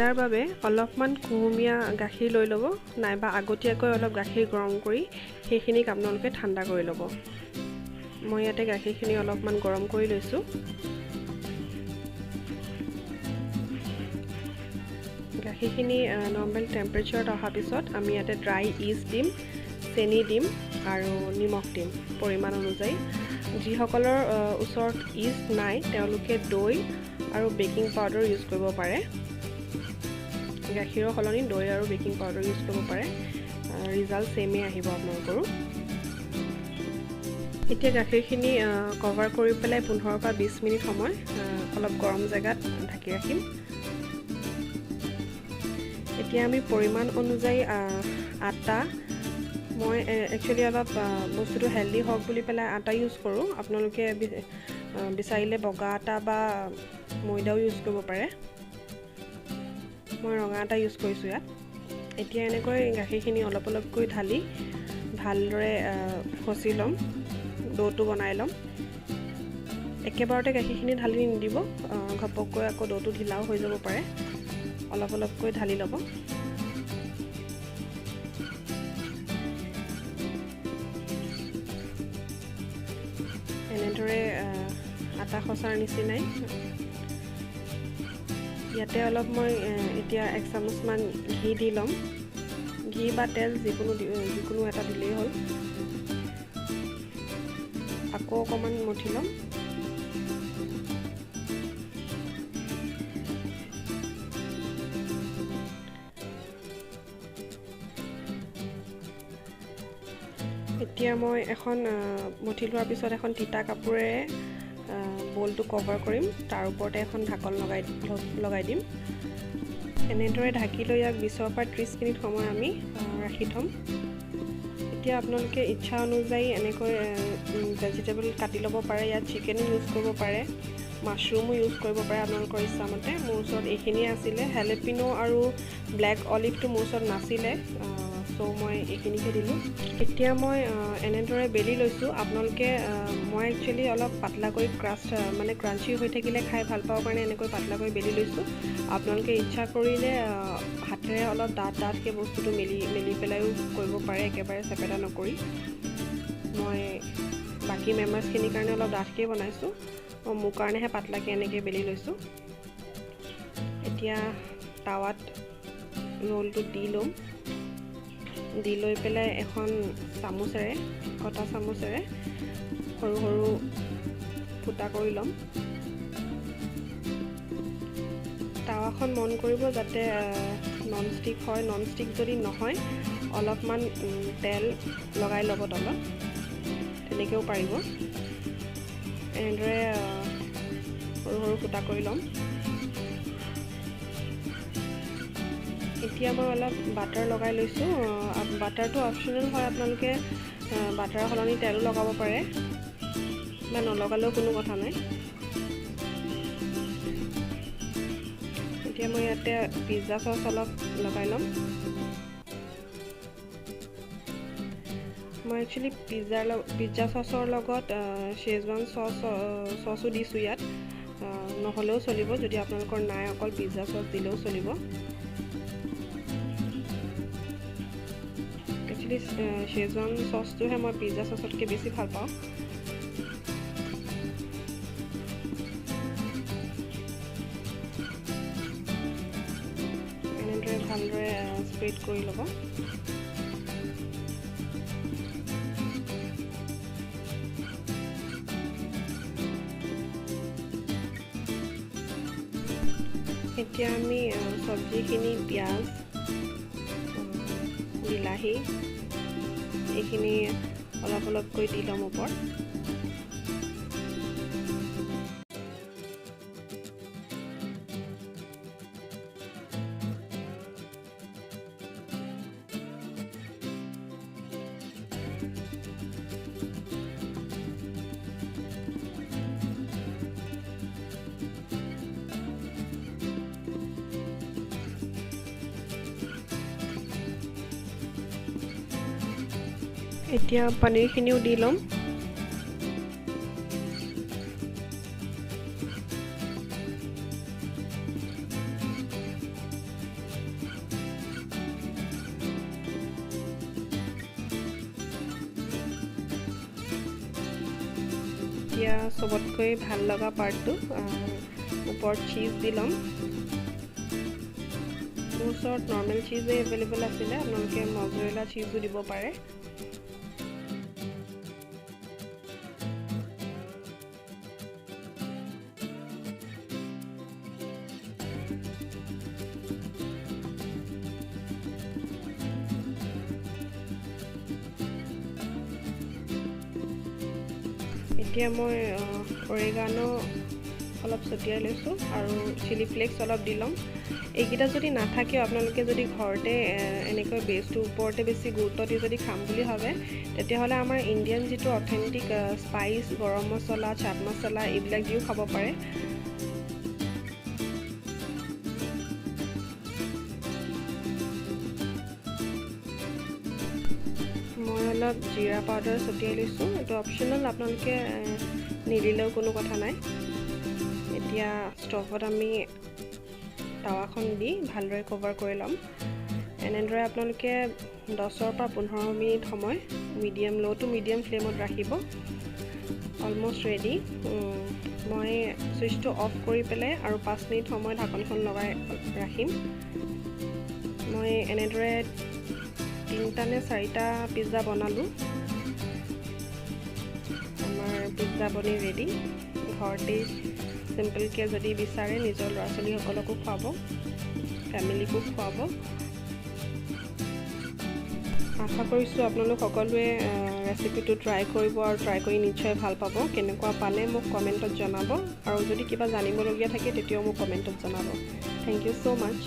পিজ্জাৰ বাবে অলপমান কুহুমীয়া গাখীৰ লৈ ল'ব, নাইবা আগতীয়াকৈ অলপ গাখীৰ গৰম কৰি সেইখিনিক আপোনালোকে ঠাণ্ডা কৰি ল'ব। মই ইয়াতে গাখীৰখিনি অলপমান গৰম কৰি লৈছোঁ। গাখীৰখিনি নৰ্মেল টেম্পাৰেচাৰত অহাৰ পিছত আমি ইয়াতে ড্ৰাই ইষ্ট দিম, চেনি দিম আৰু নিমখ দিম পৰিমাণ অনুযায়ী। যিসকলৰ ওচৰত ইষ্ট নাই তেওঁলোকে দৈ আৰু বেকিং পাউডাৰ ইউজ কৰিব পাৰে। গাখীৰৰ সলনি দৈ আৰু বেকিং পাউডাৰ ইউজ কৰিব পাৰে, ৰিজাল্ট ছেমেই আহিব আপোনালোকৰো। এতিয়া গাখীৰখিনি কভাৰ কৰি পেলাই 15 পৰা 20 মিনিট সময় অলপ গৰম জেগাত ঢাকি ৰাখিম। এতিয়া আমি পৰিমাণ অনুযায়ী আটা, মই একচুৱেলি অলপ বস্তুটো হেল্ডি হওক বুলি পেলাই আটা ইউজ কৰোঁ। আপোনালোকে বিচাৰিলে বগা আটা বা ময়দাও ইউজ কৰিব পাৰে। মই ৰঙা আটা ইউজ কৰিছোঁ ইয়াত। এতিয়া এনেকৈ গাখীৰখিনি অলপ অলপকৈ ঢালি ভালদৰে খচি ল'ম, ড'টো বনাই ল'ম। একেবাৰতে গাখীৰখিনি ঢালি নিদিব, ঘপককৈ আকৌ ড'টো ঢিলাও হৈ যাব পাৰে। অলপ অলপকৈ ঢালি ল'ব। এনেদৰে আটা খচাৰ নিচিনাই ইয়াতে অলপ মই এতিয়া 1 চামুচমান ঘি দি ল'ম। ঘি বা তেল যিকোনো এটা দিলেই হ'ল। আকৌ অকণমান মঠি ল'ম। এতিয়া মই এখন মঠি লোৱাৰ পিছত এখন তিতা কাপোৰেৰে বলটো কভাৰ কৰিম, তাৰ ওপৰতে এখন ঢাকন লগাই দিম। এনেদৰে ঢাকি লৈ ইয়াক 20 পৰা 30 মিনিট সময় আমি ৰাখি থ'ম। এতিয়া আপোনালোকে ইচ্ছা অনুযায়ী এনেকৈ ভেজিটেবল কাটি ল'ব পাৰে। ইয়াত চিকেনো ইউজ কৰিব পাৰে, মাছৰুমো ইউজ কৰিব পাৰে আপোনালোকৰ ইচ্ছামতে। মোৰ ওচৰত এইখিনিয়ে আছিলে, হেলেপিনো আৰু ব্লেক অলিভটো মোৰ ওচৰত নাছিলে, চ' মই এইখিনিকে দিলোঁ। এতিয়া মই এনেদৰে বেলি লৈছোঁ। আপোনালোকে মই একচুৱেলি অলপ পাতলাকৈ ক্ৰাষ্ট মানে ক্ৰাঞ্চি হৈ থাকিলে খাই ভাল পাওঁ কাৰণে এনেকৈ পাতলাকৈ বেলি লৈছোঁ। আপোনালোকে ইচ্ছা কৰিলে হাতেৰে অলপ ডাঠ ডাঠকৈ বস্তুটো মেলি মেলি পেলাইও কৰিব পাৰে, একেবাৰে চেপেটা নকৰি। মই বাকী মেম্বাৰ্ছখিনিৰ কাৰণে অলপ ডাঠকৈ বনাইছোঁ, মই মোৰ কাৰণেহে পাতলাকৈ এনেকৈ বেলি লৈছোঁ। এতিয়া টাৱাত ৰোলটো দি ল'ম। দি লৈ পেলাই এখন চামুচেৰে, কটা চামুচেৰে সৰু সৰু ফুটা কৰি ল'ম। টাৱাখন মন কৰিব যাতে নন ষ্টিক হয়। নন ষ্টিক যদি নহয় অলপমান তেল লগাই ল'ব তলত, তেনেকৈও পাৰিব। এনেদৰে সৰু সৰু ফুটা কৰি ল'ম। এতিয়া মই অলপ বাটাৰ লগাই লৈছোঁ। বাটাৰটো অপশ্যনেল হয়, আপোনালোকে বাটাৰৰ সলনি তেলো লগাব পাৰে বা নলগালেও কোনো কথা নাই। এতিয়া মই ইয়াতে পিজ্জা চচ অলপ লগাই ল'ম। মই একচুৱেলি পিজ্জা চচৰ লগত শ্বেজৱান চচো দিছোঁ ইয়াত, নহ'লেও চলিব। যদি আপোনালোকৰ নাই অকল পিজ্জা চচ দিলেও চলিব। একচুৱেলি শ্বেজৱান চচটোহে মই পিজ্জা চচতকৈ বেছি ভাল পাওঁ। এনেদৰে ভালদৰে স্প্ৰেড কৰি ল'ব। এতিয়া আমি চব্জিখিনি, পিঁয়াজ, বিলাহী এইখিনি অলপ অলপকৈ দি ল'ম ওপৰত। এতিয়া পনীৰখিনিও দি ল'ম। এতিয়া চবতকৈ ভাল লগা পাৰ্টটো, ওপৰত চীজ দি ল'ম। মোৰ ওচৰত নৰ্মেল চীজেই এভেইলেবল আছিলে, আপোনালোকে মজৰেলা চীজো দিব পাৰে। এতিয়া মই অৰেগানো অলপ ছটিয়াই লৈছোঁ আৰু চিলি ফ্লেক্স অলপ দি ল'ম। এইকেইটা যদি নাথাকেও আপোনালোকে যদি ঘৰতে এনেকৈ বেচটোৰ ওপৰতে বেছি গুৰুত্ব দি যদি খাম বুলি ভাবে, তেতিয়াহ'লে আমাৰ ইণ্ডিয়ান যিটো অথেণ্টিক স্পাইচ, গৰম মছলা, চাট মছলা এইবিলাক দিও খাব পাৰে। মই অলপ জিৰা পাউডাৰ ছটিয়াই লৈছোঁ, এইটো অপশ্যনেল, আপোনালোকে নিদিলেও কোনো কথা নাই। এতিয়া ষ্টভত আমি টাৱাখন দি ভালদৰে কভাৰ কৰি ল'ম। এনেদৰে আপোনালোকে 10ৰ পৰা 15 মিনিট সময় মিডিয়াম ল' টু মিডিয়াম ফ্লেমত ৰাখিব। Almost ready. মই চুইচটো অফ কৰি পেলাই আৰু 5 মিনিট সময় ঢাকনখন লগাই ৰাখিম। মই এনেদৰে 3টা নে 4টা পিজ্জা বনালোঁ। আমাৰ পিজ্জা বনি ৰেডি। ঘৰতেই চিম্পলকৈ যদি বিচাৰে নিজৰ ল'ৰা ছোৱালীসকলকো খুৱাব, ফেমিলিকো খুৱাব। আশা কৰিছোঁ আপোনালোক সকলোৱে ৰেচিপিটো ট্ৰাই কৰিব আৰু ট্ৰাই কৰি নিশ্চয় ভাল পাব। কেনেকুৱা পালে মোক কমেণ্টত জনাব আৰু যদি কিবা জানিবলগীয়া থাকে তেতিয়াও মোক কমেণ্টত জনাব। Thank you so much.